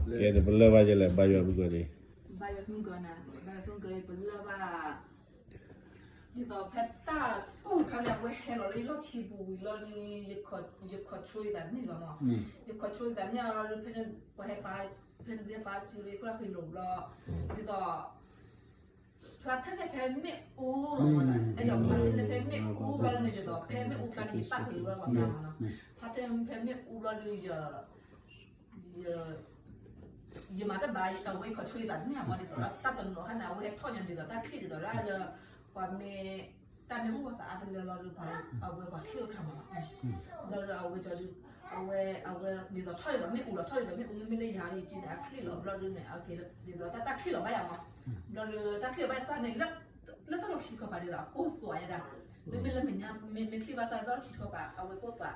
ကဲန့ၣ် ပလၢၢ်ဘၣ်ယဲလဲၣ် ဘါယွၤမုၣ်ကီၤန့ၣ်, ဘါယွၤမုၣ်ကီၤန့ၣ် ဘါယွၤမုၣ်ကီၤ ပလၢၢ်ဘၣ် ဒ်သိးဖဲတၢ်ကိၢ်တခါန့ၣ် အဝဲဟဲလီၤလၢယလီၢ်ခံပူၤဝံၤလီၤဒီး ယ control ယသးန့ၢ်ဘၣ်မး, ယ control ယသးန့ၢ်အီၤလီၤဒီး ဖဲန့ၣ် ပှၤဟဲပာ် ဖဲန့ၣ်သ့ၣ်ပာ်စုလၢယခိၣ်တၢ်ဃ့လိာ်ဘျီ, ဒ်သိး ဖျါထဲန့ၣ်ဖဲမ့ၣ်အူလီၤမး, အဲၣ်ဒိးဖျါထဲန့ၣ်ဖဲမ့ၣ်အူဘျီန့ၣ်ဒ်သိး ဖဲမ့ၣ်အူကျါန့ၣ် ယပၣ်ဃုာ်ဝဲပှၤကျါမးနီၤ, ဖျါထဲန့ၣ်ဖဲမ့ၣ်အူဘျီဒီး ယ ယမၤတဘၣ် အဝဲ control ယသးန့ၢ်အမးဒ်သိး တၢ်တနီၤခါန့ၣ် အဝဲဟဲထီၣ်ညါဒ်သိး တၢ်ချံၣ်ဒ်သိးဒၣ်လၢ ပှၤမ့ၢ် တၢ်မ့ၢ်အိၣ်ပှၤသးအါတလၢလီၤဒီး အဝဲပှၤချံၣ်အိၣ်တခါမးနီၤ, ဘျီဒီးအဝဲ အဝဲ အဝဲဒ်သိးထီၣ်ဒ်သိးမ့ၣ်အူလီၤ ထီၣ်ဒ်သိးမ့ၣ်အူ မ့မ့ၢ်လၢယၤဒီး ယကံန့ၣ် အချံၣ်လီၤ ဘျီဒီးန့ၣ် ဒ်သိးတၢ်ချံၣ်လီၤဘၣ်ယၤမး, ဘျီဒီးတၢ်ချံၣ်လီၤဘၣ်ယၤစၢ်န့ၣ် လၢတၢ်လီၢ်ခံခီပၤဒ်သိး အကိၢ်သွးယဲဒၣ်, မ့မ့ၢ်လၢမဲာ်ညါ မ့ၢ်ချံၣ်ဘၣ်စၢ်တၢ်လီၢ်ခံခီပၤ အဝဲကိၢ်သွး,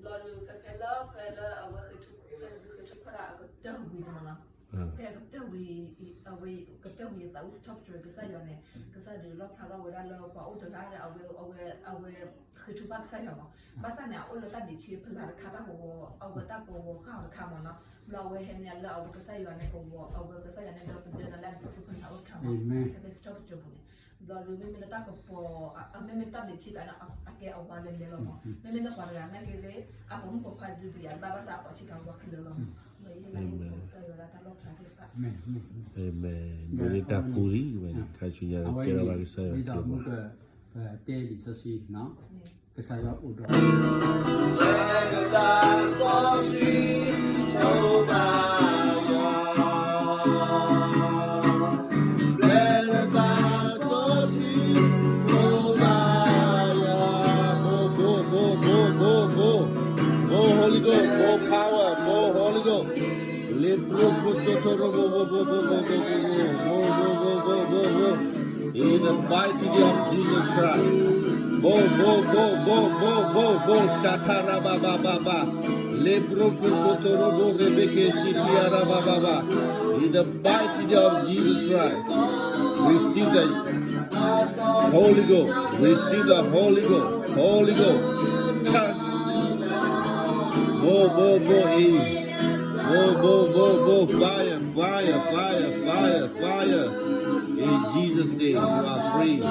ဘျီဒီးဖဲဖဲလၢဖဲလၢအဝဲဃ့ထု ဖဲလၢဃ့ထုဖၣ်တၢ်အကတၢၢ်ဝံၤန့ၣ်မးနီၤ, ဖဲအကတၢၢ်ဝံၤ အဝဲကတၢၢ်ဝံၤအသးဝံ stop ကစၢ်ယွၤန့ၣ် ကစၢ်ဒုးလီၣ်ဖျါထီၣ်ဝဲဒၣ်လၢပှၤအိၣ်တဂၤဒီး အဝဲ အဝဲ အဝဲဃ့ထုပၣ်ကစၢ်ယွၤမး, ဘၣ်ဆၣ်န့ၣ် အအိၣ်လၢတၢ်ဒ့းဆံးဖျါတခါ တၢ်ကဝီၤ အဝဲတၢ်ကဝီၤဃၣ်အီၤတခါမးနီၤ, ဘျီအဝဲဟဲန့ၣ်လၢအဝဲကစၢ်ယွၤန့ၣ်ကဝီၤ အဝဲကစၢ်ယွၤန့ၣ်ဒီသဒၢန့ၣ်လၢအဒ့းဆံးဖျါအိၣ်တခါမး, ဖဲဖဲ stop ကစၢ်ပူၤန့ၣ်, ဘျီဒီးမ့မ့ၢ်လၢတၢ်ကပီၤ မ့မ့ၢ်တၢ်ဒ့းဆံးတခါန့ၣ် အကဲအဝၤလဲၤလဲၤလီၤမး, မ့မ့ၢ်လၢပှၤတဂၤန့ၣ်က့သ့ၣ် အပိာ်မုၣ်ပိာ်ခွါဒုးဒံးယၤဘၣ်ဘၣ်ဆၣ်အပိာ်ဆံးကဝၤခဲလၢာ်လီၤမး, လၢယဲလၢယကစၢ်ယွၤလၢတၢ်လီၣ်ဖျါသ့ၣ်တဖၣ် အၤမ့ၣ်, မ့ၢ်တၢ်ပူၤလံဝဲန့ၣ် ခါဆူညါကဲထီၣ်ဘၣ်ကစၢ်ယွၤကျိာ်ဘၣ်, တဲလံာ်စီဆှံ ကစၢ်ယွၤအိၣ်ဒီး More Holy Ghost, more power, more Holy Ghost. Leprokototorobo, bo, bo, bo, bo, bo, bo, bo, bo, bo, bo, bo, bo, bo, bo. In the mighty name of Jesus Christ. Bo, bo, bo, bo, bo, bo, bo, shatarabababa. Leprokototorobo, rebeke, shitiarabababa. In the mighty name of Jesus Christ. Receive the Holy Ghost, receive the Holy Ghost, Holy Ghost, touch. More, more, more, eh. More, more, more, more, fire, fire, fire, fire, fire. In Jesus' name, you are free.